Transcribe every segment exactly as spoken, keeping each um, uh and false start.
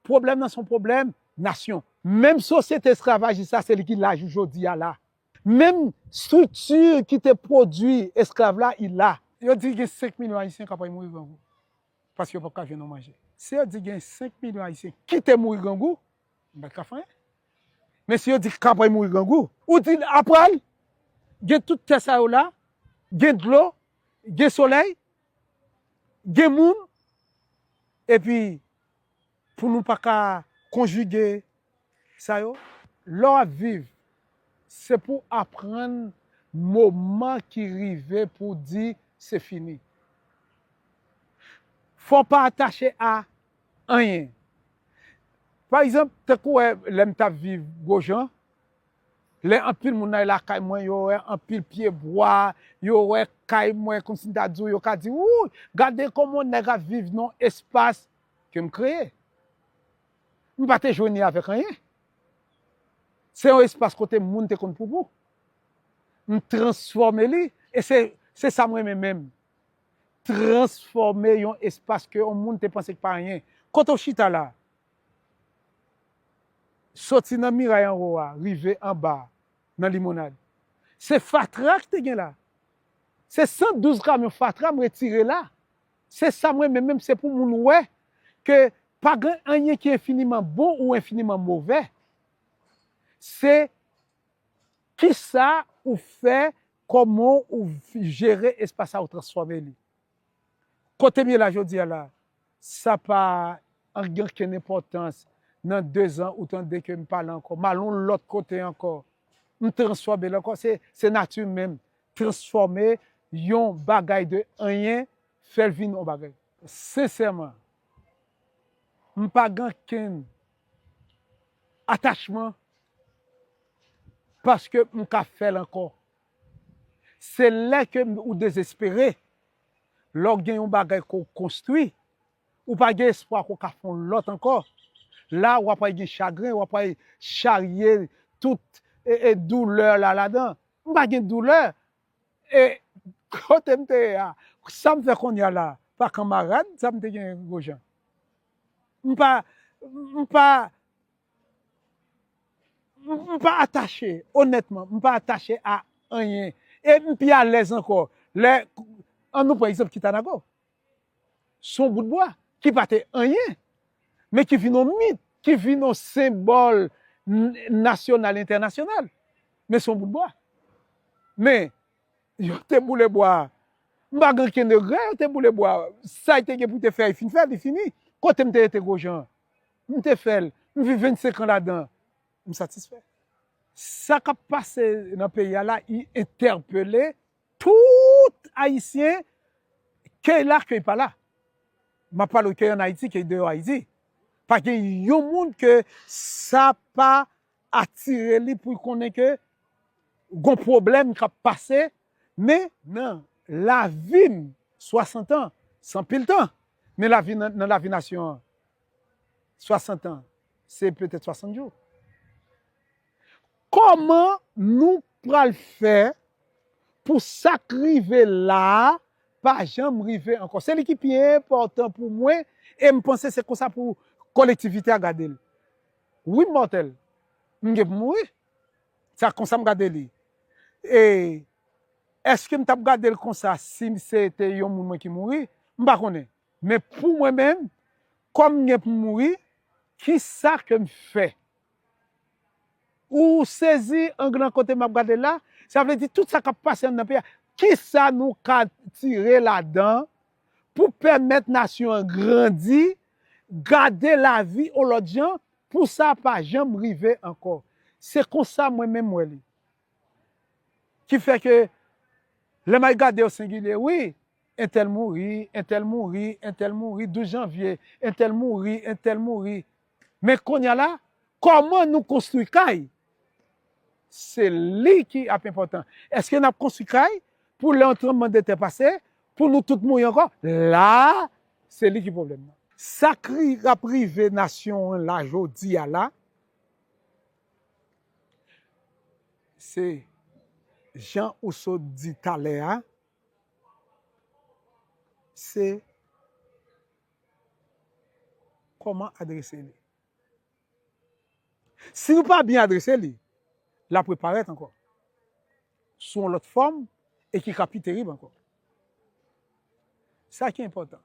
Pwoblèm nan se yon pwoblèm nasyon. Menm sosyete esklavajis la, se li ki la jou jodi a la. Menm estrikti ki te pwodui esklav la, li la. Yo di gen senk milyon Ayisyen k ap mouri grangou. Paske yo p ap ka jwenn yon manje. Si yo di gen senk milyon Ayisyen ki te mouri grangou, m pa t ka fè anyen. Men si yo di k ap mouri grangou, ou di apral, gen tout tè sa yo la, gen dlo, gen solèy, gen moun, epi pou nou pa ka konjige sa yo, lè w ap viv, se pou aprann moman ki rive pou di se fini. Fò w pa atache a anyen. Pa egzanp, tankou wè lè m t ap viv Gwojan, lè anpil moun ale lakay mwen, yo wè anpil pye bwa, yo wè kay mwen, kòmsi m ta di w, yo ka di, "Wouy, gade kòman yon nèg ap viv nan yon espas ke m kreye." M pa te jwenn li avèk anyen. Se yon espas kote moun te konn poupou. M transfòme li, e se, se sa m renmen menm. Transfòme yon espas ke yon moun te panse k pa anyen. Kote w chita la, soti nan miray anwo a, rive anba, nan Limonad. Se fatra k te gen la. Se san douz kamyon fatra m retire la. Se sa m renmen menm, se pou moun wè ke pa gen anyen ki enfiniman bon ou enfiniman movè. Se kisa ou fè, kòman ou jere espas sa, ou transfòme li. Kote m ye la jodi a la, sa pa gen okenn enpòtans. Nan de zan, ou tande ke m pa la ankò. M al yon lòt kote ankò. M transfòme l ankò. Se, se nati menm. Transfòme yon bagay de anyen, fè l vin yon bagay. Sensèman, m pa gen okenn atachman paske m ka fè l ankò. Se lè ke ou dezespere, lè w gen yon bagay ke w konstwi, ou pa gen espwa ke w ka fè yon lòt ankò. La, w ap gen chagren, w ap charye tout e, e doulè la ladan. M pa gen doulè. E kote m te ye a, sa m fè kounye a la, pa kanmarad, sa m te gen Gwojan. M pa, m pa, m pa atache, onètman, m pa atache a anyen. E m pi alèz ankò. Lè, an nou pran egzanp Kitanago. Se yon bout bwa ki pa te anyen, men ki vin yon mit, ki vin yon senbòl n-, nasyonal, entènasyonal. Men se yon bout bwa. Men, yo te boule bwa a. M pa gen okenn regrè, yo te boule bwa a. Sa y te gen pou te fè, y fin fè, li fini. Kote m te rete Gwojan? M te fè l. M viv vennsenk an ladan. M satisfè. Sa k ap pase nan peyi a la, i entèpele tout Ayisyen, ke y la, ke y pa la. M ap pale w ke ann Ayiti, ke y deyò Ayiti. Pa gen yon moun ke sa pa atire li pou l konnen ke gon pwoblèm k ap pase, men nan lavi m, swasant an, se anpil tan, men lavi nan, nan lavi nasyon an, swasant an, se petèt swasant jou. Kòman nou pral fè pou sa k rive la a pa janm rive ankò? Se li ki pi enpòtan pou mwen, e m panse se konsa pou kolektivite a gade l. Wi, m mòtèl. M gen pou mouri. Sa konsa m gade li. E èske m t ap gade l konsa si se te yon moun mwen ki mouri? M pa konnen. Men pou mwen menm, kòm m gen pou m mouri, kisa ke m fè? Ou sezi angle kote m ap gade la? Sa vle di tout sa k ap pase anndan peyi a. Kisa nou ka tire ladan pou pèmèt nasyon an grandi, gade lavi yon lòt jan, pou sa pa janm rive ankò? Se konsa mwen menm m wè li. Ki fè ke lè m al gade yo sengilye, wi, entèl mouri, entèl mouri, entèl mouri, douz janvye, entèl mouri, entèl mouri. Men kounye a la, kòman nou konstwi kay? Se li ki ap enpòtan. Èske n ap konstwi kay pou lè yon tranblemanntè pase, pou nou tout mouri ankò? La, se li ki pwoblèm nan. Sa k ap rive nasyon an la jodi a la, se jan ou sot di talè a, se kòman adrese li. Si nou pa byen adrese li, l ap reparèt ankò sou yon lòt fòm e ki ka pi terib ankò. Sa ki enpòtan.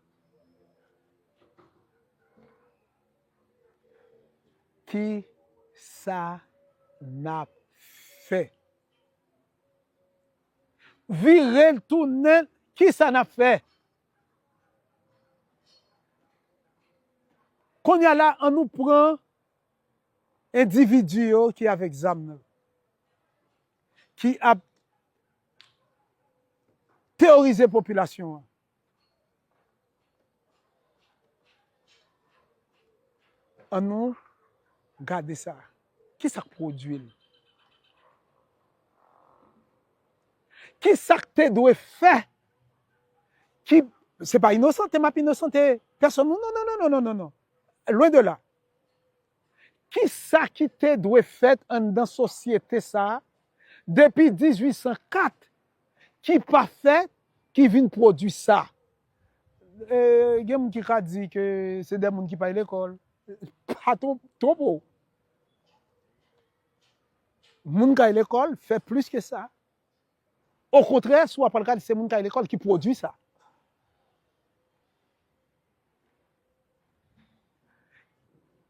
Ki sa n ap fè? Vire l tounen, ki sa n ap fè? Kounye a la, an nou pran endividi yo ki avèk zam nan, ki ap teworize popilasyon an. An nou gade sa. Ki sa k pwodui l? Ki sa k te dwe fè? Ki, se pa inosante m ap inosante pèsonn, non, non, non, non, non, non, non, non. Lwen de la. Ki sa ki te dwe fèt anndan sosyete sa a depi dizuit san kat ki pa fèt, ki vin pwodui sa? E, gen moun ki ka di ke se de moun ki pa al lekòl. Pa twon-, twonpe w. Moun k al lekòl fè plis ke sa. Okontrè, si w ap al gade, se moun k al lekòl ki pwodui sa.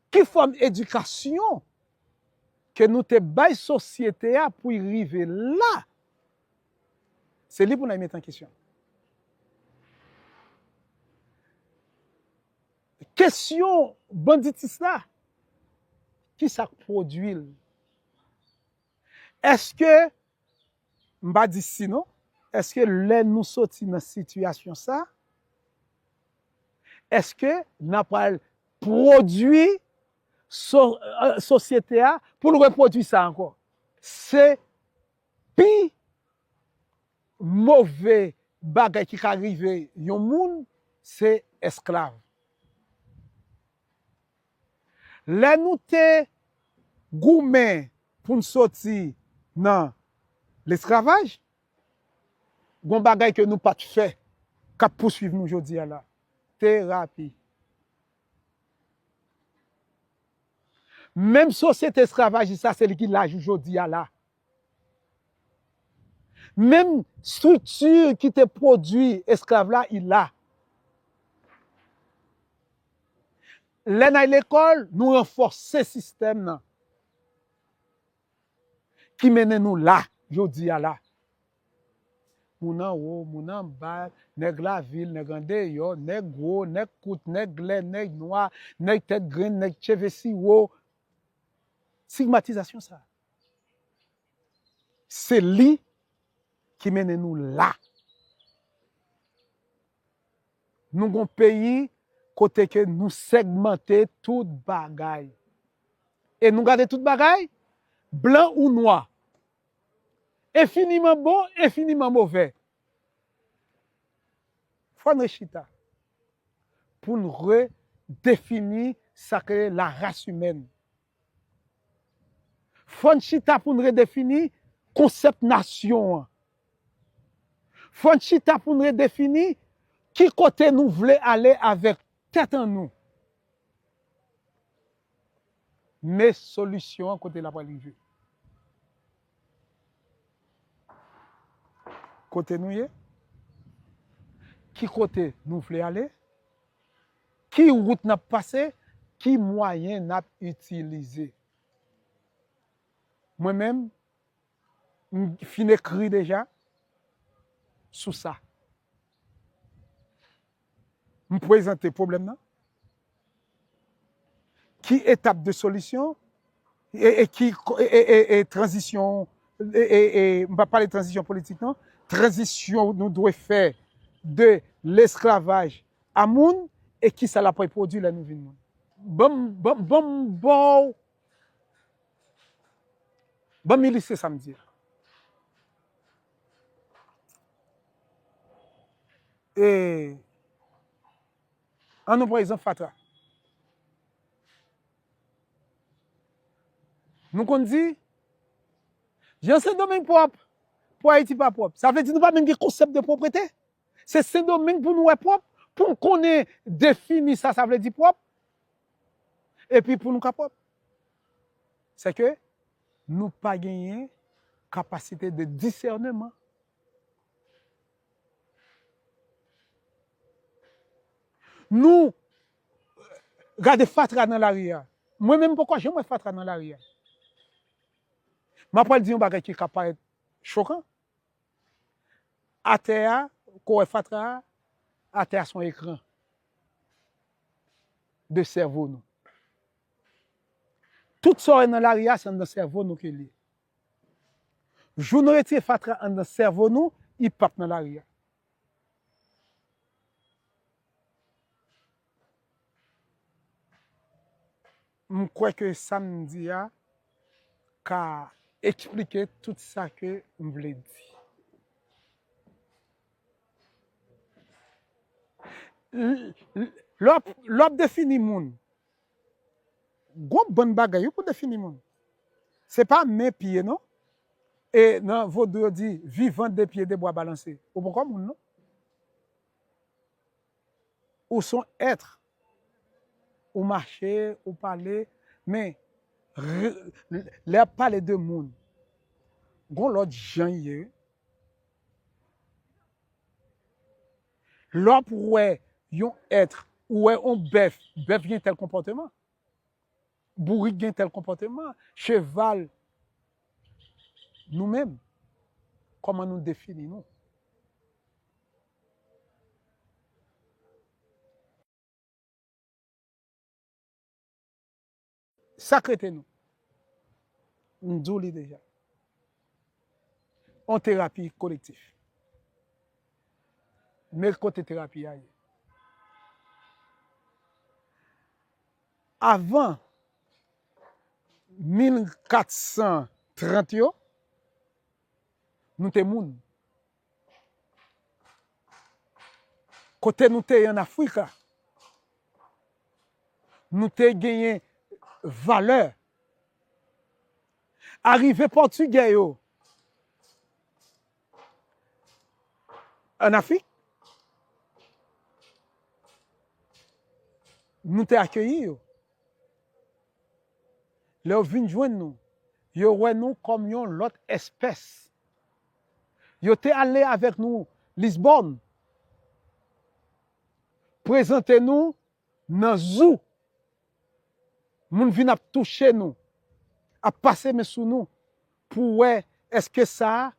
Ki fòm edikasyon ke nou te bay sosyete a pou y rive la? Se li pou n al met an kesyon. Kesyon banditis la, ki sa k pwodui l? Èske, m pa di si non, èske lè nou soti nan sitiyasyon sa, èske n ap al pwodui so-, eh, sosyete a pou l repwodui sa ankò? Se pi move bagay ki ka rive yon moun, se esklav. Lè nou te goumen pou n soti nan lesklavaj, gon bagay ke nou pa t fè, k ap pouswiv nou jodi a la. Terapi. Menm sosyete esklavajis la, se li ki la jou jodi a la. Menm estrikti ki te pwodui esklav la, i la. Lè n al lekòl, nou ranfòse sistèm nan ki mennen nou la, jodi a la. Moun anwo, moun anba, nèg lavil, nèg andeyò, nèg gwo, nèg kout, nèg lè, nèg nwa, nèg tèt grenn, nèg cheve siwo. Stigmatizasyon sa, se li ki mennen nou la. Nou gon peyi kote ke nou sègmante tout bagay. E nou gade tout bagay, blan ou nwa. Enfiniman bon, enfiniman movè. Fò n rechita pou n redefini sa ke la race humaine. Fò n chita pou n redefini konsèp nasyon an. Fò n chita pou n redefini ki kote nou vle ale avèk tèt an nou. Men solisyon an kote l ap rive. Kote nou ye? Ki kote nou vle ale? Ki wout n ap pase? Ki mwayen n ap itilize? Mwen menm, m fin ekri deja sou sa. M prezante pwoblèm nan. Ki etap de solisyon e, e ki e, e, e, e tranzisyon e, e, e, m pa pale tranzisyon politik non, tranzisyon nou dwe fè de lesklavaj a moun e ki sa l ap pwodui lè nou vin moun. Ban m, ban, ban m ba w, ban m ilistre sa m di a. E, an nou pran egzanp fatra. Nou konn di, jan Sendomeng pwòp, pou Ayiti pa pwòp. Sa vle di nou pa menm gen konsèp de pwòpte. Se Sendomeng pou nou wè pwòp, pou n konnen defini sa sa vle di pwòp, epi pou nou ka pwòp. c'est que nou pa genyen kapasite de disèneman. Nou gade fatra nan lari a. Mwen menm, m poko janm wè fatra nan lari a. M ap pral di yon bagay ki ka parèt chokan. Atè a, kote w wè fatra a, atè a se yon ekran de sèvo nou. Tout sa w wè nan lari a, se anndan sèvo nou ke l ye. Jou nou retire fatra anndan sèvo nou, li p ap nan lari a. M kwè ke sa m di a ka eksplike tout sa ke m vle di. L-, l-, lè w ap, lè w ap defini moun, gon bann bagay wi pou defini moun. Se pa men, pye non. E nan vodou yo di vivant de pieds de bois balancés. Ou poko moun non. Ou se yon èt. Ou mache, ou pale, men re-, lè y ap pale de moun, gon lòt jan y ye. Lè w ap wè yon èt, ou wè yon bèf, bèf gen tèl konpòteman. Bourik gen tèl konpòteman, cheval. Nou menm, kòman nou defini nou? Sa k rete nou? M di w li deja. On terapi kolektif. Men kote terapi a ye. Avan mil kat san trant yo, nou te moun. Kote nou te ye ann Afrik la, nou te genyen valè. Arive Pòtigè yo ann Afrik, nou te akeyi yo. Lè yo vin jwenn nou, yo wè nou kòm yon lòt espès. Yo te ale avèk nou Lisbòn, prezante nou nan zou. Moun vin ap touche nou, ap pase men sou nou, pou wè èske sa,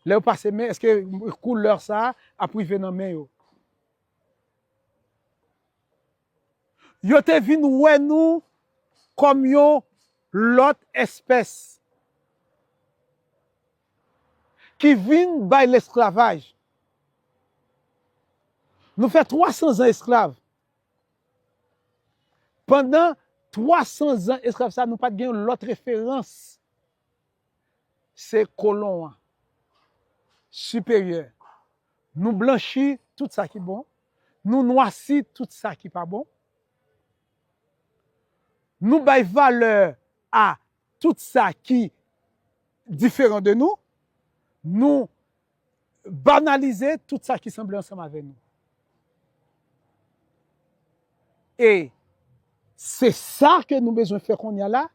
lè yo pase men, èske koulè sa ap rive nan men yo. Yo te vin wè nou kòm yon lòt espès ki vin bay lesklavaj. Nou fè twa san zan esklav. Pandan twa san zan esklav sa, nou pa t gen yon lòt referans. Se kolon an, siperyè. Nou blanchi tout sa ki bon, nou nwasi tout sa ki pa bon. Nou bay valè a tout sa ki diferan de nou. Nou banalize tout sa ki sanble ansanm avè nou. E se sa ke nou bezwen fè kounye a la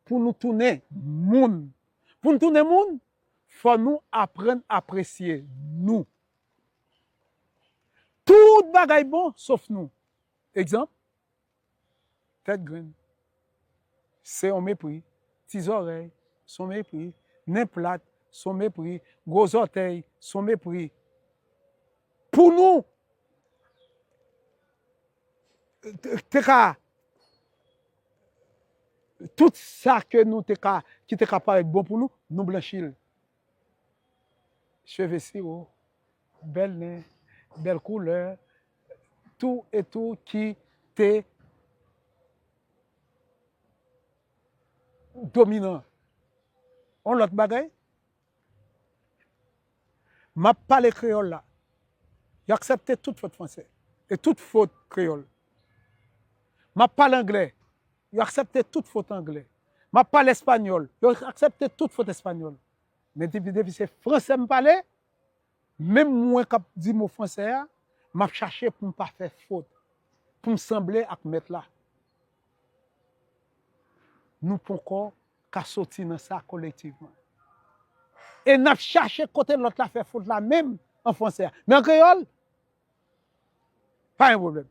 pou nou tounen moun. Pou nou tounen moun, fò nou aprann apresye nou. Tout bagay bon, sof nou. Egzanp, tèt grenn, se yon mepri. Ti zòrèy, se yon mepri. Nen plat, se yon mepri. Gwo zòtèy, se yon mepri. Pou nou, te, te ka, tout sa ke nou te ka, ki te ka parèt bon pou nou, nou blanchi l. Cheve siwo, bèl nen, bèl koulè, tou e tou ki te dominan. On lòt bagay, m ap pale kreyòl la, yo aksepte tout fot fransè e tout fot kreyòl. M ap pale anglè, yo aksepte tout fot anglè. M ap pale espanyòl, yo aksepte tout fot espanyòl. Men depi, depi se fransè m pale, menm mwen k ap di mo fransè a, m ap chache pou m pa fè fot, pou m sanble ak mèt la. Nou poko ka soti nan sa kolektivman. E n ap chache kote lòt la fè fot la menm an fransè a. Men an kreyòl, pa gen pwoblèm.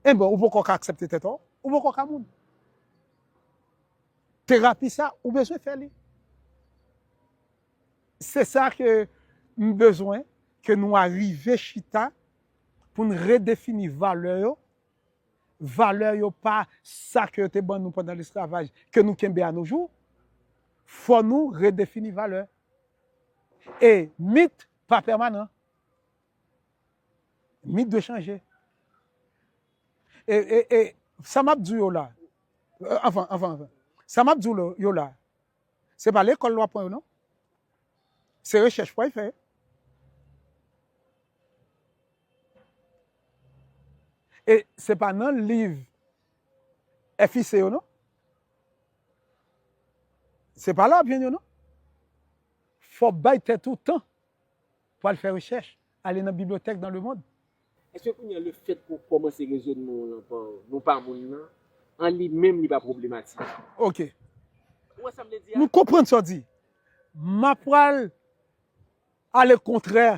Enben, ou poko ka aksepte tèt ou, ou poko ka moun. Terapi sa, ou bezwen fè li. Se sa ke m bezwen ke nou arive chita pou n redefini valè yo. Valè yo pa sa ke yo te ban nou pandan lesklavaj, ke nou kenbe a nos jours. Fò nou redefini valè. E mit pa pèmanan. Mit dwe chanje. E, e, e sa m ap di w yo la, anvan, anvan, anvan. Sa m ap di w yo la, se pa lekòl w ap pran yo, non. Se rechèch w al fè. E se pa nan liv F I C yo, non. Se pa la w ap jwenn yo, non. Fò w bay tèt ou tan pou al fè rechèch, ale nan bibliyotèk dans le monde. Èske kounye a, lefèt ke w kòmanse rezonman w lan pa nou pa moun nan, an li menm, li pa pwoblematik? Ok. Ou wè sa m vle di a? Nou konprann sa w di. M ap pral ale kontrè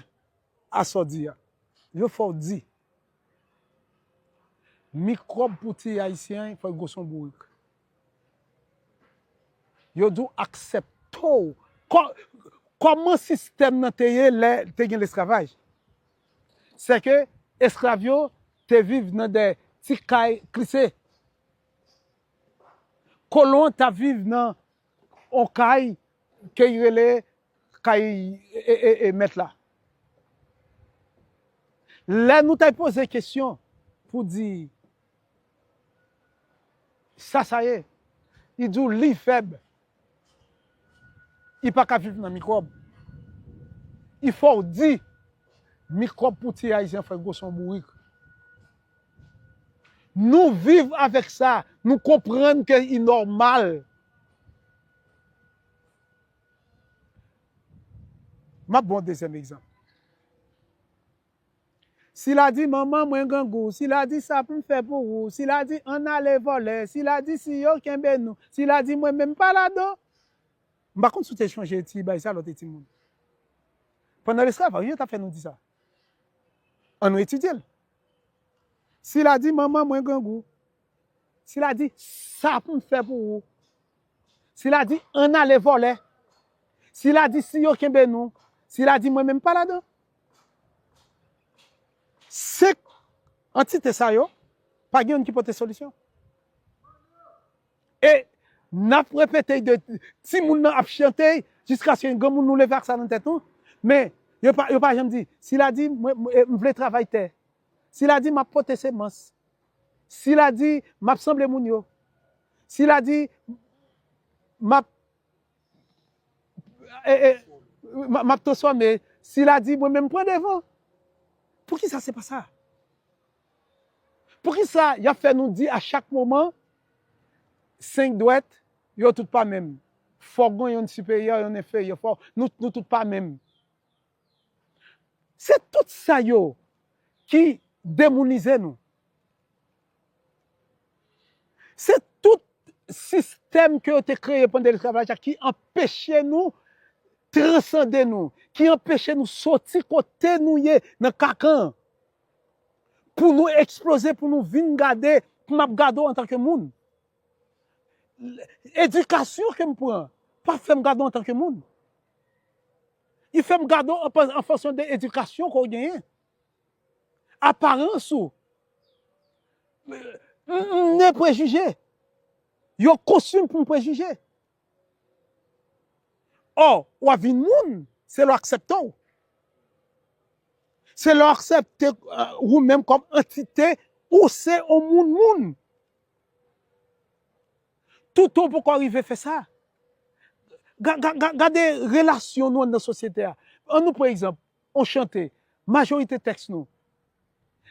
a sa w di a. Yo fè w di, mikwòb pou ti ayisyen, fò l gwo son bourik. Yo di w aksepte w. Kò-, kòman sistèm nan te ye lè te gen lesklavaj? Se ke esklav yo te viv nan de ti kay klise. Kolon an t ap viv nan yon kay ke y rele kay e, e, e mèt la. Lè nou t al poze kesyon pou di sa sa ye, li di w li fèb, li pa ka viv nan mikwòb. Li fè w di mikwòb pou ti ayisyen fè gwo son bourik. Nou viv avèk sa, nou konprann ke li nòmal. M ap ba w dezyèm egzanp. Sila di manman mwen grangou, sila di sa pou m fè pou ou, sila di ann ale vòlè, sila di si yo kenbe nou, sila di mwen menm pa ladan. M pa konn si w te chonje ti bagay sa lè w te timoun. Pandan lesklavaj, yo t ap fè nou di sa. Ann nou etidye l. Sila di manman mwen grangou. Sila di sa pou m fè pou ou. Sila di ann ale vòlè. Sila di si yo kenbe nou. Sila di mwen menm pa ladan. Senk antite sa yo, pa gen youn ki pote solisyon. E n ap repete de timoun nan ap chante jiskaske granmoun nou leve ak sa nan tèt nou. Men yo pa, yo pa janm di, sila di mwen, mwen, m vle travay tè. Sila di m ap pote semans. Sila di m ap sanble moun yo. Sila di m ap, e, e, m, m ap transfòme. Sila di mwen menm pran devan. Poukisa se pa sa? Poukisa y ap fè nou di a chak moman, senk dwèt, yo tout pa menm? Fò gen yonn siperyè, yonn enferyè, fò nou, nou tout pa menm. Se tout sa yo ki demounize nou. Se tout sistèm ke yo te kreye pandan lesklavaj la ki anpeche nou transande nou, ki anpeche nou soti kote nou ye nan kaka an, pou nou eksploze, pou nou vin gade, pou m ap gade w antanke moun. Edikasyon ke m pran pa fè m gade w antanke moun. Li fè m gade w an, an fonksyon de edikasyon ke w genyen. Aparans ou. M, m, m gen prejije. Yo konstwi m pou m prejije. Ò, w ap vin moun, se lè w aksepte w. Se lè w aksepte, e, ou menm kòm antite, ou se yon moun moun. Toutan w poko rive fè sa. Ga-, ga-, ga-, gade relasyon nou anndan sosyete a. Ann nou pran egzanp, yon chante, majorite tèks nou.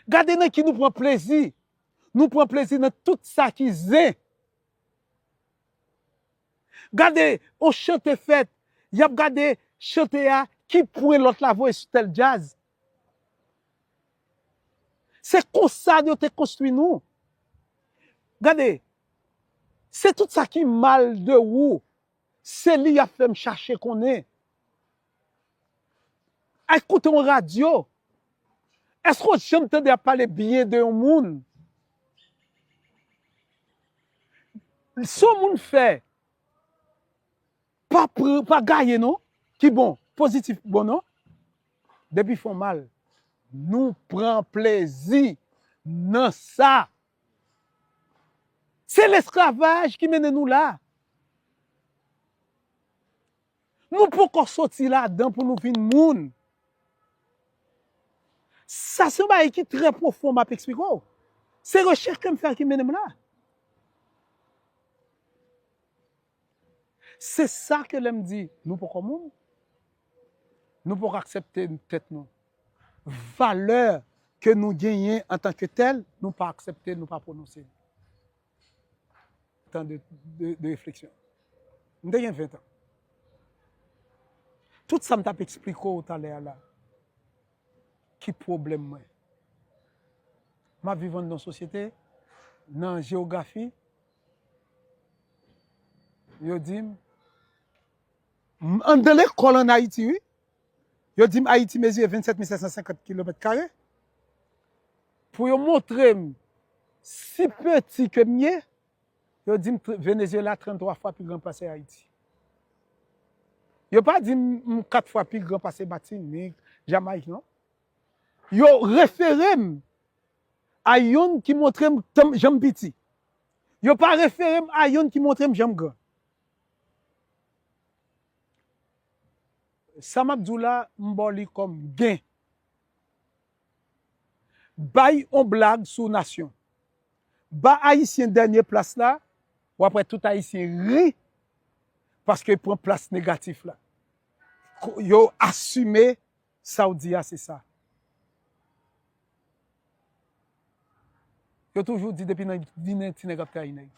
Gade nan ki nou pran plezi. Nou pran plezi nan tout sa ki zen. Gade, yon chante fèt, y ap gade chante a, ki pwen lòt la voye sou tèl djaz. Se konsa yo te konstwi nou. Gade, Se tout sa ki mal de ou, se li y ap fè m chache konnen. Ay, koute yon radyo. Èske w janm tande y ap pale byen de yon moun? Si yon moun fè, pa pran, pa gaye non, ki bon, pozitif bon non. Depi fè w mal, nou pran plezi nan sa. Se lesklavaj ki mennen nou la. Nou poko soti ladan pou nou vin moun. Sa se yon bagay ki trè pwofon m ap eksplike w. Se rechèch ke m fè ki mennen m la. Se sa ke lè m di nou poko moun, nou poko aksepte tèt nou. Valè ke nou genyen antanke tèl, nou pa aksepte, nou pa pwononse. Tan de, de, de refleksyon. M te gen ven tan. Tout sa m t ap eksplike w talè a la, ki pwoblèm mwen? M ap viv anndan yon sosyete, nan jewografi, yo di m, m, anndan lekòl ann Ayiti, wi, yo di m Ayiti mezire vennsèt mil sèt san senkant kilomèt kare. Pou yo montre m si peti ke m ye, yo di m tr-, Venezyela tranntwa fwa pi gran pase Ayiti. Yo pa di m m kat fwa pi gran pase Matinik, Jamayik, non. Yo refere m a youn ki montre m tan-, jan m piti. Yo pa refere m a youn ki montre m jan m gran. Sa m ap di w la, m ba w li kòm gen. Bay on blag sou nasyon. Ba Ayisyen dènye plas la, w ap wè tout Ayisyen ri paske yo pran plas negatif la. Ko-, yo asime sa w di a, se sa. Yo toujou di depi nan, di nan ti nèg ap trayi nèg.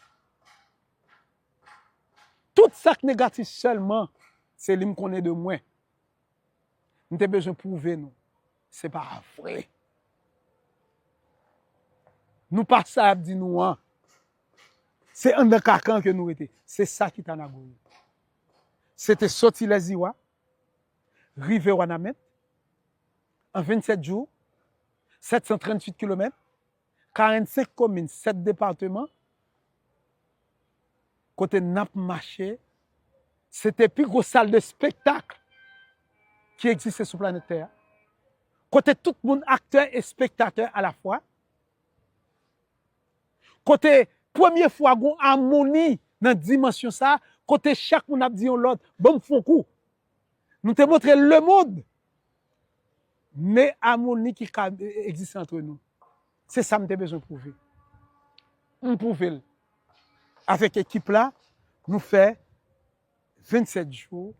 Tout sa k negatif sèlman, se li m konnen de mwen. M te bezwen pwouve nou. Se pa vre. Nou pa sa y ap di nou an. Se anndan kaka an ke nou rete. Se sa Kitanago ye. Se te soti Lèziwa, rive Wanament, an vennsèt jou, sèt san tranntuit kilomèt, karannsenk komin, sèt depatman, kote n ap mache, se te pi gwo sal de espektak ki egziste sou planèt tè a. Kote tout moun aktè, espektatè alafwa. Kote premye fwa gon amoni nan dimansyon sa, kote chak moun ap di yon lòt, "Ban m fè yon kou." Nou te montre lemonn, men amoni ki ka e-, egziste antre nou. Se sa m te bezwen pwouve. M pwouve l. Avèk ekip la, nou fè vennsèt jou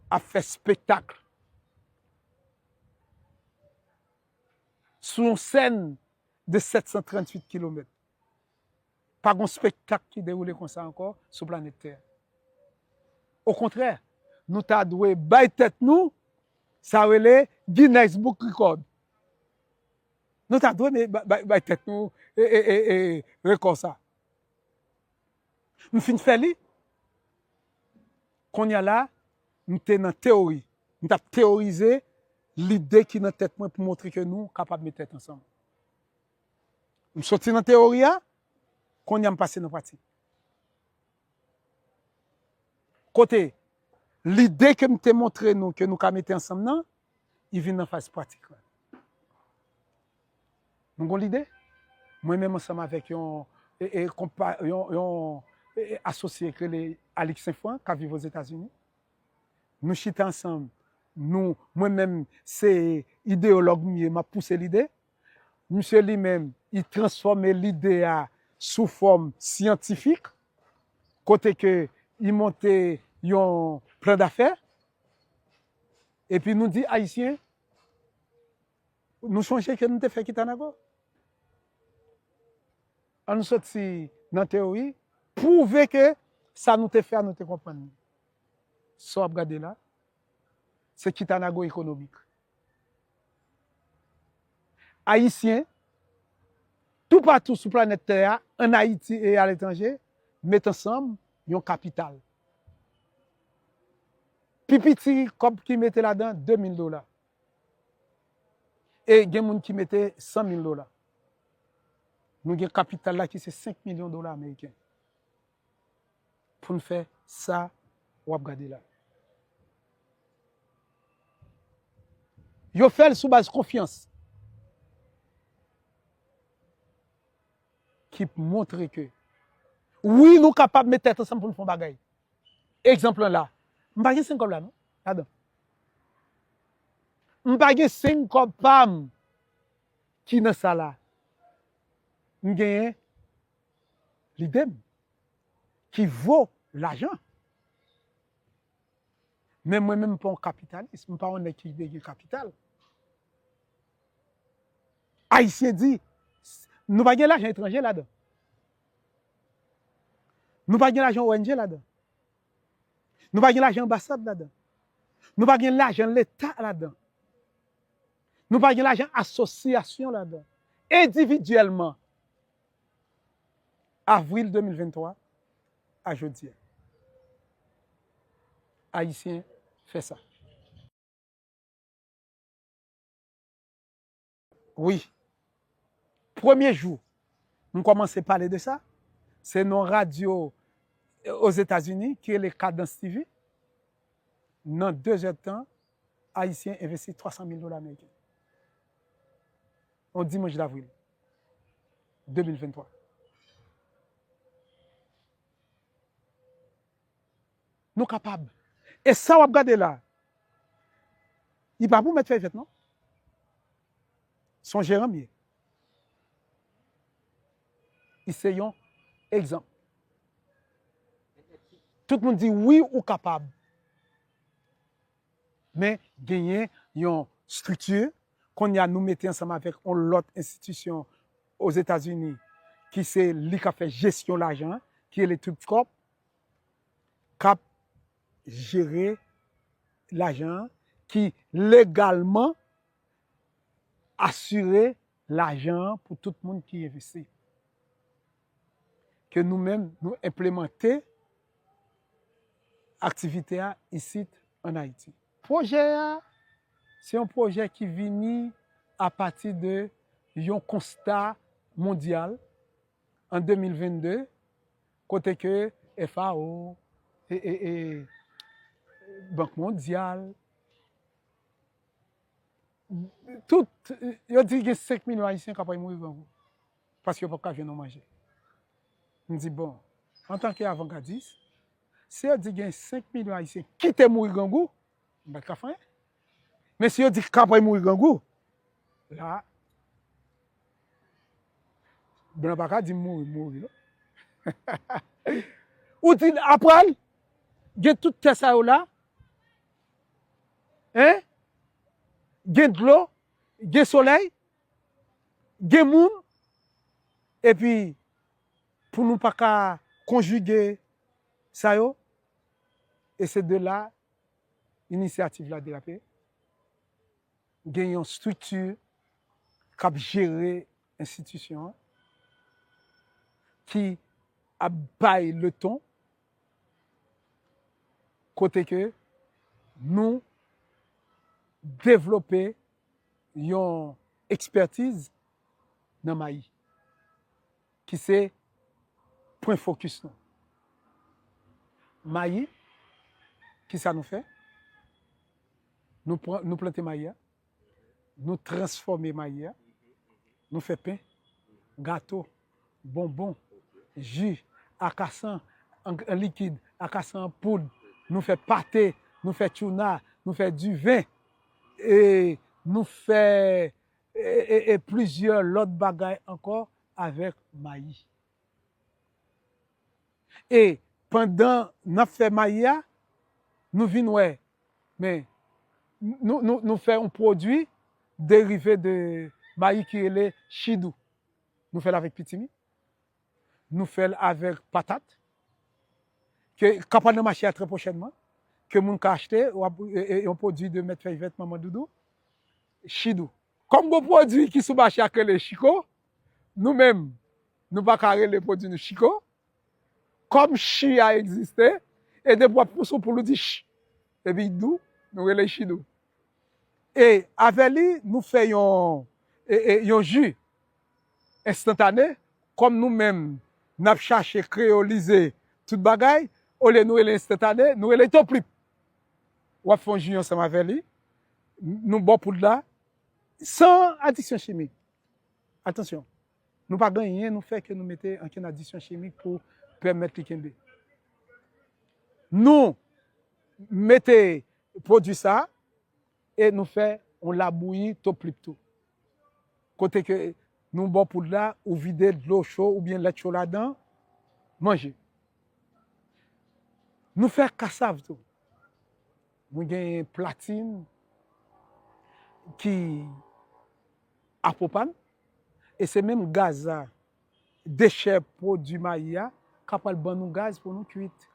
ap fè espektak sou yon sèn de sèt san tranntuit kilomèt. Pa gon espektak ki dewoule konsa ankò sou planèt tè. Okontrè, nou ta dwe bay tèt nou, sa rele Guinness Book Record. Nou ta dwe bay, bay, bay tèt nou e, e, e, e rekò sa. M fin fè li. Kounye a la, m te nan teyori. M t ap teyorize lide ki nan tèt mwen pou montre ke nou kapab met tèt ansanm. M soti nan teyori a, kounye a m pase nan pratik. Kote lide ke m te montre nou ke nou ka mete ansanm nan, li vin nan faz pratik la. Nou gon lide? Mwen menm ansanm avèk yon, e, e, konpa-, yon, yon, e, e, asosye ki rele Alix Saint-Franc, k ap viv Ozetazini. Nou chita ansanm, nou, mwen menm, se ideyològ m ye, m ap pouse lide. Misye li menm, li transfòme lide a sou fòm syantifik, kote ke li monte yon plan d'affaires, epi nou di, Ayisyen, nou chonje ke nou te fè Kitanago? Ann soti nan teyori, pwouve ke sa nou te fè a, nou te konprann li. Sa w ap gade la, se Kitanago ekonomik. Ayisyen, toupatou sou planèt tè a, ann Ayiti e aletranje, met ansanm yon kapital. Pi piti kòb ki mete ladan, de mil dola. E gen moun ki mete san mil dola. Nou gen kapital la ki se senk milyon dola ameriken pou n fè sa w ap gade la. Yo fè l sou baz konfyans ki montre ke, wi, nou kapab met tèt ansanm pou n fè yon bagay. Egzanp lan la, m pa gen senk kòb la non, ladan. M pa gen senk kòb pa m ki nan sa la. M genyen lide m ki vo lajan. Men mwen menm, m pa yon kapitalis, m pa yon nèg ki gen kapital. Ayisyen di, nou pa gen lajan etranje ladan. Nou pa gen lajan O N G ladan. Nou pa gen lajan anbasad ladan. Nou pa gen lajan Leta ladan. Nou pa gen lajan asosyasyon ladan. Endividyèlman, avril de mil venntwa a jodi a, Ayisyen fè sa. Wi. Premye jou m kòmanse pale de sa, se nan radyo Ozetazini ki rele Kadans T V. Nan de zè tan, Ayisyen envesti twa san mil dola ameriken. Yon dimanch davril de mil venntwa. Nou kapab. E sa w ap gade la, li pa pou mèt fè fèt non. Se yon jeran m ye. Li se yon egzanp. Tout moun di wi ou kapab. Men genyen yon estrikti, kounye a nou mete ansanm avèk yon lòt enstitisyon Ozetazini ki se li k ap fè jesyon lajan an, ki rele Tripcorp, k ap jere lajan an, ki legalman asire lajan an pou tout moun ki envesti. Ke nou menm, nou enplemante aktivite a isit ann Ayiti. Pwojè a, se yon pwojè ki vini apati de yon konsta mondyal an de mil vennde, kote ke F A O, e, e, e, Bank Mondyal, tout, yo di gen senk milyon Ayisyen k ap mouri grangou, paske yo p ap ka jwenn yon manje. M di, bon, antanke avangadis, si yo di gen senk milyon Ayisyen ki te mouri grangou, m pa t ka fè anyen. Men si yo di k ap mouri grangou, la, blan pa ka di m mouri, m mouri, non. Ou di, apre l, gen tout tè sa yo la, en? Gen dlo, gen solèy, gen moun, epi pou nou pa ka konjige sa yo, e se de la inisyativ la derape. Gen yon estrikti k ap jere enstitisyon an, ki ap bay leton, kote ke nou devlope yon ekspètiz nan mayi, ki se pwen fokis nou. Mayi, kisa nou fè? Nou pran, nou plante mayi a, nou transfòme mayi a, nou fè pen, gato, bonbon, ji, akasan an, an likid, akasan an poud, nou fè pate, nou fè tchouna, nou fè diven, e nou fè, e, e, e plizyè lòt bagay ankò avèk mayi. E pandan n ap fè mayi a, nou vin wè, men, nou, nou, nou fè yon pwodui derive de mayi ki rele chidou. Nou fè l avèk pitimi, nou fè l avèk patat, ke, k ap pral nan mache a trè pwochènman, ke moun ka achte, w ap, e, e, yon pwodui de Mèt Fèy Vèt, Manman Doudou, chidou. Kòm gon pwodui ki sou mache a k rele chiko, nou menm, nou pa ka rele pwodui nou chiko, Kòm chi a egziste, e depi w ap pouse yon poul ou di ch, epi l dou, nou rele l chidou. E avè li, nou fè yon, e, e, yon ji enstantane, kòm nou menm, n ap chache kreyolize tout bagay, olye nou rele enstantane, nou rele toplip. W ap fè yon ji ansanm avè li, nou ba w poud la, san adiksyon chimik. Atansyon, nou pa gen anyen nou fè ke nou mete ankenn adiksyon chimik pou pèmèt li kenbe. Nou mete pwodui sa e nou fè yon labouyi toplip tou. Kote ke nou ba w poud la, ou vide dlo cho oubyen lèt cho ladan, manje. Nou fè kasav tou. Nou genyen platin ki a pwopàn, e se menm gaz la, dechè pwodui mayi a, k ap pral ban nou gaz pou nou kuit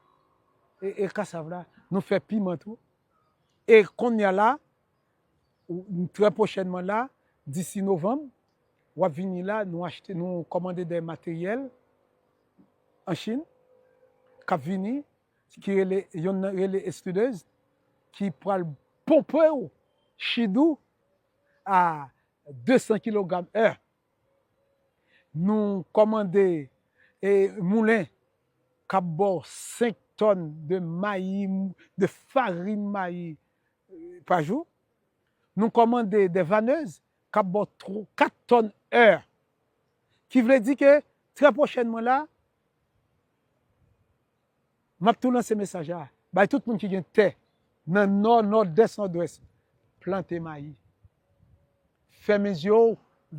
e, e kasav la. Nou fè piman tou. E kounye a la, ou, trè pwochènman la, disi novanm, w ap vini la, nou achte, nou kòmande de materyèl an Chin, k ap vini, ki rele, yonn nan rele Estudez, ki pral ponpe w chidou a de san kilogram è. Nou kòmande, e, moulen k ap ba w senk tòn de mayi, de farin mayi, e, pa jou. Nou kòmande de vanez k ap ba w tw-, kat tòn è. Ki vle di ke trè pwochènman la, m ap tou lanse mesaj la. Bay tout moun ki gen tè nan nò, nòdès, nòdwès, plante mayi. Fèmen zye w,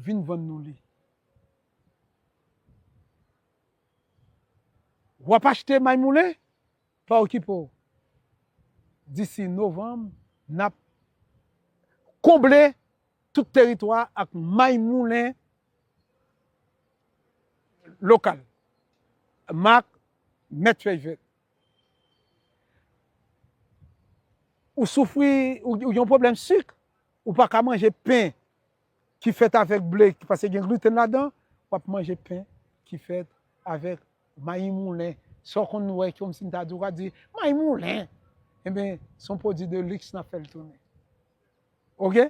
vin vann nou li. W ap achte may moulen? Pa okipe w. Disi novanm, n ap konble tout teritwa ak may moulen lokal. Mak Mèt Fèy Vèt. Ou soufri, ou, ou gen yon pwoblèm sik, ou pa ka manje pen ki fèt avèk ble, paske gen gliten ladan, w ap manje pen ki fèt avèk mayi moulen. Sa w konn wè, kòmsi m ta di, w ka di, mayi moulen. Ebyen, se yon pwodui de liks n ap fè l tounen. Oke?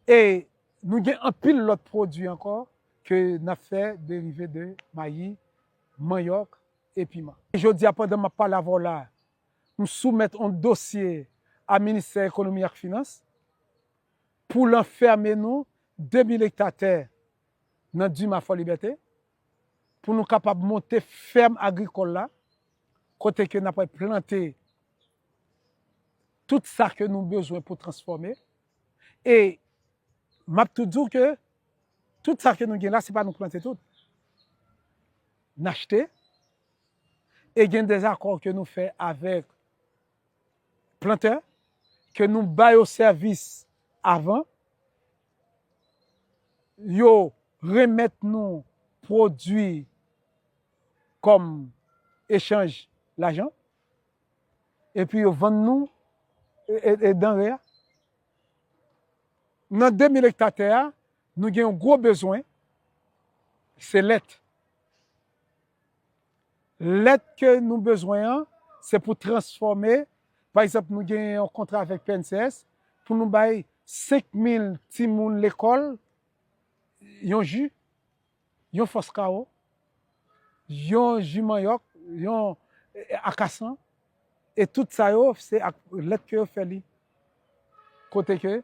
E nou gen anpil lòt pwodui ankò ke n ap fè derive de mayi, manyòk e piman. Jodi a, pandan m ap pale avè w la, m soumèt yon dosye a Ministè Ekonomi ak Finans pou l anfèmen nou de mil ekta tè nan Dima Fò Libète, pou nou kapab monte fèm agrikòl la, kote ke n ap plante tout sa ke nou bezwen pou transfòme. E m ap tou di w ke tout sa ke nou gen la, se pa nou k plante tout. N achte, e gen dèzakò ke nou fè avèk plantè, ke nou ba yo sèvis avan, yo remèt nou pwodui kòm echanj lajan, epi yo vann nou, e, e, e, danre a. Nan de mil ekta tè a, nou gen yon gwo bezwen, se lèt. Lèt ke nou bezwen an, se pou transfòme. Pa egzanp, nou gen yon kontra avèk P N C S pou nou bay senk mil timoun lekòl yon ji, yon fòs kawo, yon ji manyòk, yon, e, akasan. E tout sa yo, se ak lèt ke yo fè li. Kote ke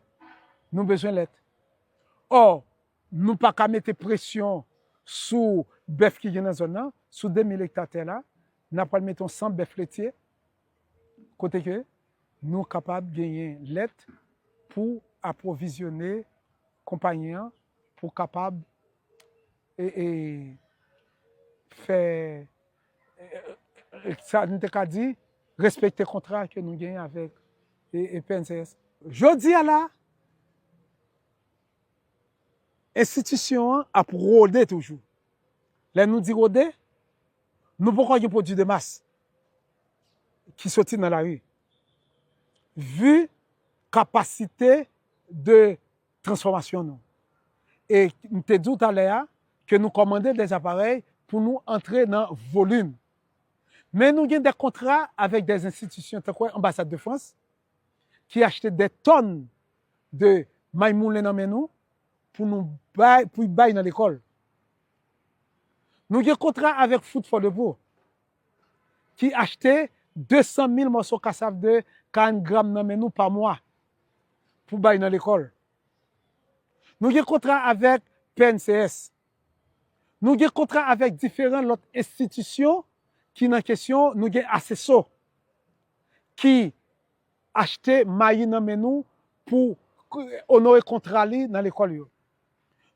nou bezwen lèt. Ò, nou pa ka mete presyon sou bèf ki gen nan zòn nan, sou de mil ekta tè la, n ap pral mete yon san bèf letye, kote ke nou kapab genyen lèt pou apwovizyone konpayi an, pou kapab, e, e, fè, e, e, sa nou te ka di, respekte kontra ke nou genyen avèk, e, e, P N C S. Jodi a la, enstitisyon an ap wode toujou. Lè nou di wode, nou poko gen pwodui de mas ki soti nan lari. Vi kapasite de transfòmasyon nou. E m te di w talè a ke nou kòmande dèzaparèy pou nou antre nan volim. Men nou gen de kontra avèk de enstitisyon tankou Anbasad de Frans ki achte de tòn de may moulen nan men nou pou nou bay, pou bay nan lekòl. Nou gen kontra avèk Food for the Poor ki achte de san mil mòso kasav de karant gram nan men nou pa mwa pou bay nan lekòl. Nou gen kontra avèk P N C S. Nou gen kontra avèk diferan lòt enstitisyon ki nan kesyon, nou gen Aseso ki achte mayi nan men nou pou onore kontra li nan lekòl yo.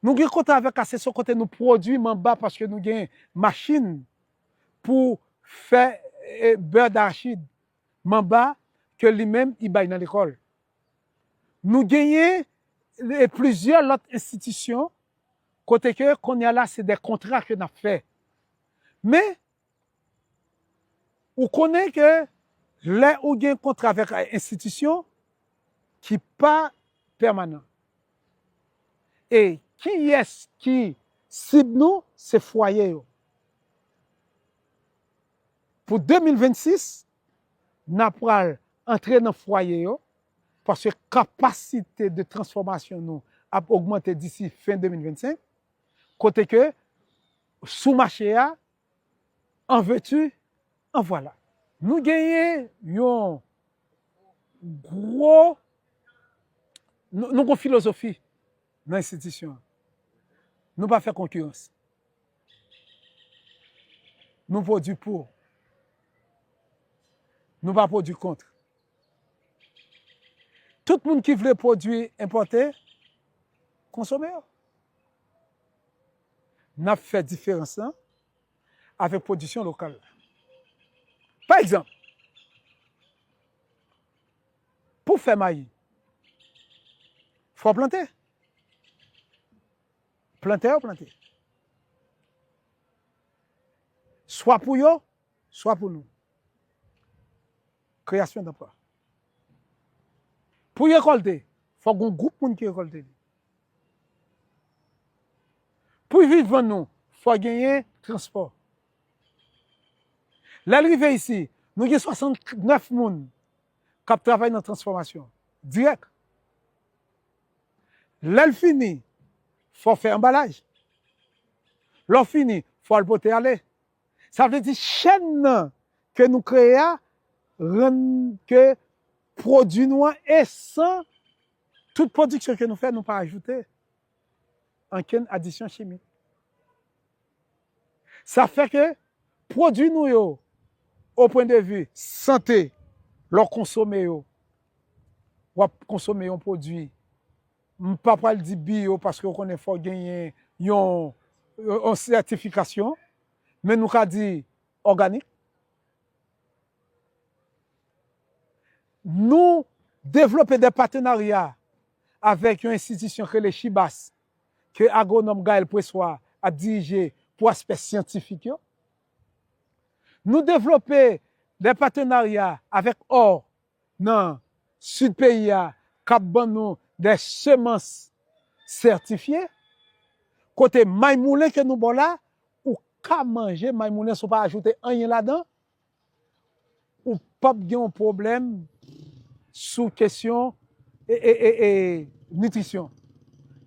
Nou gen kontra avèk Aseso kote nou pwodui manba paske nou gen machin pou fè e, bè darachid manba ke li menm li bay nan lekòl. Nou genyen e, plizyè lòt enstitisyon kote ke kounye a la se de kontra ke n ap fè. Men, ou konnen ke lè ou gen kontra avèk enstitisyon ki pa pèmanan. E kiyès ki sib nou? Se fwaye yo. Pou de mil vennsis, n a pral antre nan fwaye yo, paske kapasite de transfòmasyon nou ap ogmante disi fen de mil vennsenk, kote ke sou mache a, an veti, an vwala. Nou genyen yon gwo, nou, nou gon filozofi nan enstitisyon an. Nou pa fè konkirans. Nou pwodui pou. Nou pa pwodui kont. Tout moun ki vle pwodui enpòte, konsome yo. N ap fè diferans lan avèk pwodiksyon lokal la. Pa egzanp, pou fè mayi, fò plante. Plantè yo plante. Swa pou yo, swa pou nou. Kreyasyon danplwa. Pou rekòlte, fò gon gwoup moun ki rekòlte li. Pou vin vann nou, fò genyen transpò. Lè l rive isi, nou gen swasannèf moun k ap travay nan transfòmasyon dirèk. Lè l fini, fò fè anbalaj. Lè w fini, fò al pote ale. Sa vle di chèn nan ke nou kreye a rann ke pwodui nou an e san tout pwodiksyon ke nou fè, nou pa ajoute ankenn adisyon chimik. Sa fè ke pwodui nou yo, o pwen de vi sante, lè w konsome yo, w ap konsome yon pwodui, m pa pral di bio paske w konnen fò genyen yon, yon sètifikasyon, men nou ka di òganik. Nou devlope de patenarya avèk yon enstitisyon k rele Chibas, ke agwonòm Gaël Pressoir ap dirije pou aspè syantifik yo. Nou devlope de patenarya avèk O nan sid peyi a k ap ban nou de semans sètifye, kote may moulen ke nou ba w la, ou ka manje may moulen san w pa ajoute anyen ladan, ou p ap gen yon pwoblèm sou kesyon e, e, e, e, nitrisyon.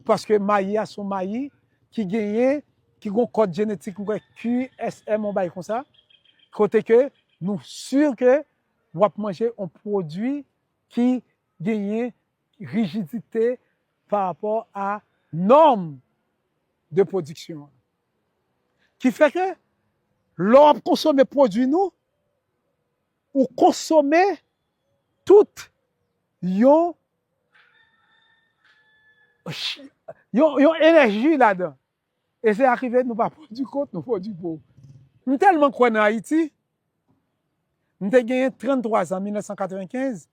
Paske mayi a se yon mayi ki genyen, ki gen yon kòd jenetik, mwen kwè Q S M, yon bagay konsa, kote ke nou si ke w ap manje yon pwodui ki genyen rijidite pa rapò a nòm de pwodiksyon an. Ki fè ke lè w ap konsome pwodui nou, ou konsome tout yon, yon, yon enèji ladan. E se sa k rive, nou pa pwodui kont, nou pwodui pou. M tèlman kwè nan Ayiti, m te genyen tranntwa zan, mil nèf san katrevenkenz,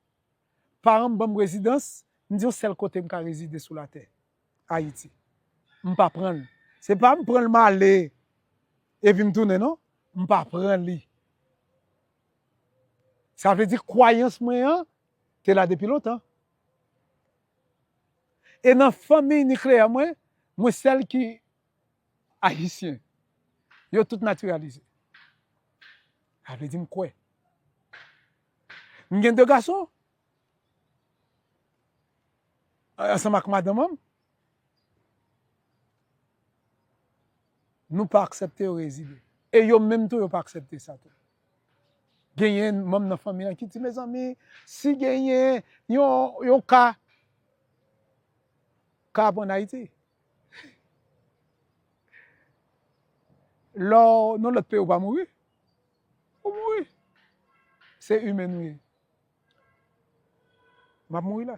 paran m ban m rezidans, m di yon sèl kote m ka rezide sou latè, Ayiti. M pa pran l. Se pa m pran l m ale, epi m tounen, non. M pa pran li. Sa vle di kwayans mwen an te la depi lontan. E nan fanmi nikleyè mwen, mwen sèl ki ayisyen. Yo tout natiralize. Sa vle di m kwè. M gen de gason, ansanm ak madanm an m. Nou pa aksepte yo rezide. E yo menm tou, yo pa aksepte sa tou. Genyen manm nan fanmi an ki di, mezanmi, si genyen yon, yon ka, ka ap ann Ayiti. Lè w nan lòt peyi, ou pa mouri. Ou mouri. Se imen nou ye. M ap mouri la.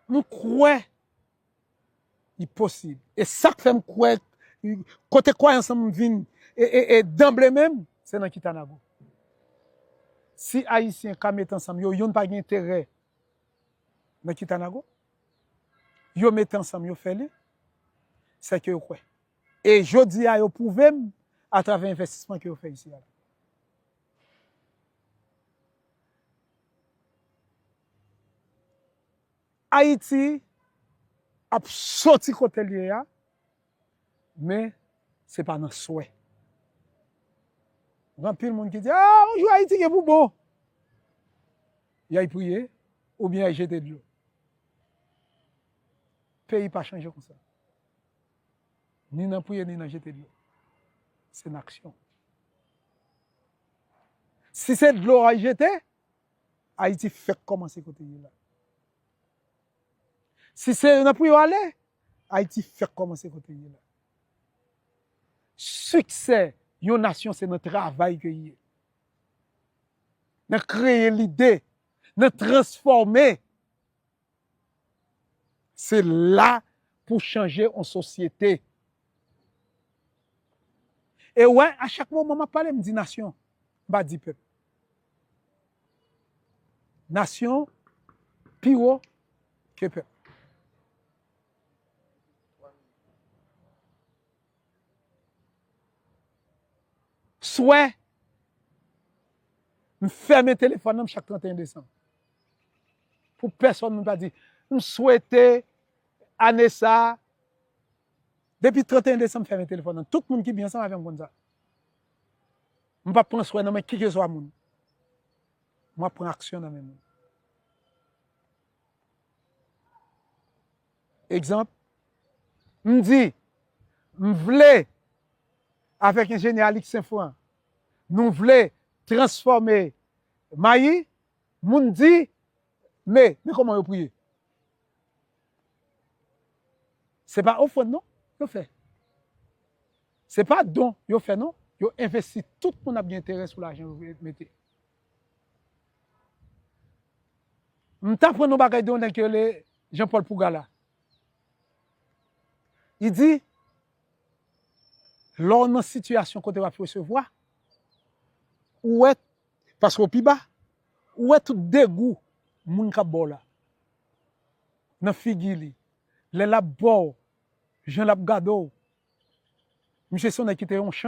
Nou kwè li posib. E sa k fè m kwè, kote kwayans lan m vin, e, e, e danble menm, se nan Kitanago. Si Ayisyen ka met ansanm, yo youn pa gen enterè nan Kitanago, yo met ansanm, yo fè li, se ke yo kwè. E jodi a, yo pwouve m atravè envestisman ke yo fè isi a la. Ayiti ap soti kote l ye a, men se pa nan swè. Gen anpil moun ki di, a, yon jou Ayiti gen pou bon. Y ay priye, oubyen y ay jete dlo. Peyi pa chanje konsa. Ni nan priye, ni nan jete dlo. Se nan aksyon. Si se dlo y ay jete, Ayiti fèk kòmanse kote l ye la. Si se nan priye w ale, Ayiti fèk kòmanse kote l ye la. Siksè yon nasyon se nan travay ke l ye. Nan kreye lide, nan transfòme. Se la pou chanje yon sosyete. E w wè, a chak moman m ap pale, m di nasyon, m pa di pèp. Nasyon pi wo ke pèp. Swè, m fèmen telefòn nan m chak trannteyen desanm. Pou pèsonn moun pa di, m swete ane sa a, depi trannteyen desanm, m fèmen telefòn nan. Tout moun ki byen ansanm avè m konn sa. M p ap pran swè nan men kikeswa moun. M ap pran aksyon nan men moun. Egzanp, m di, m vle, avèk enjenyè Alix Senfran, nou vle transfòme mayi, moun di, men, men kòman yo priye. Se pa ofrann non, yo fè. Se pa don yo fè non, yo envesti tout moun ap gen enterè sou lajan yo mete. M t aprann yon bagay de yon nèg ki rele Jean Paul Pougala. Li di, lè w nan sitiyasyon kote w ap resevwa, ou wè, paske w pi ba, ou wè tout degou moun k ap ba w la. Nan figi li, lè l ap ba w, jan l ap gade w. Misye se yon nèg ki te yon chan.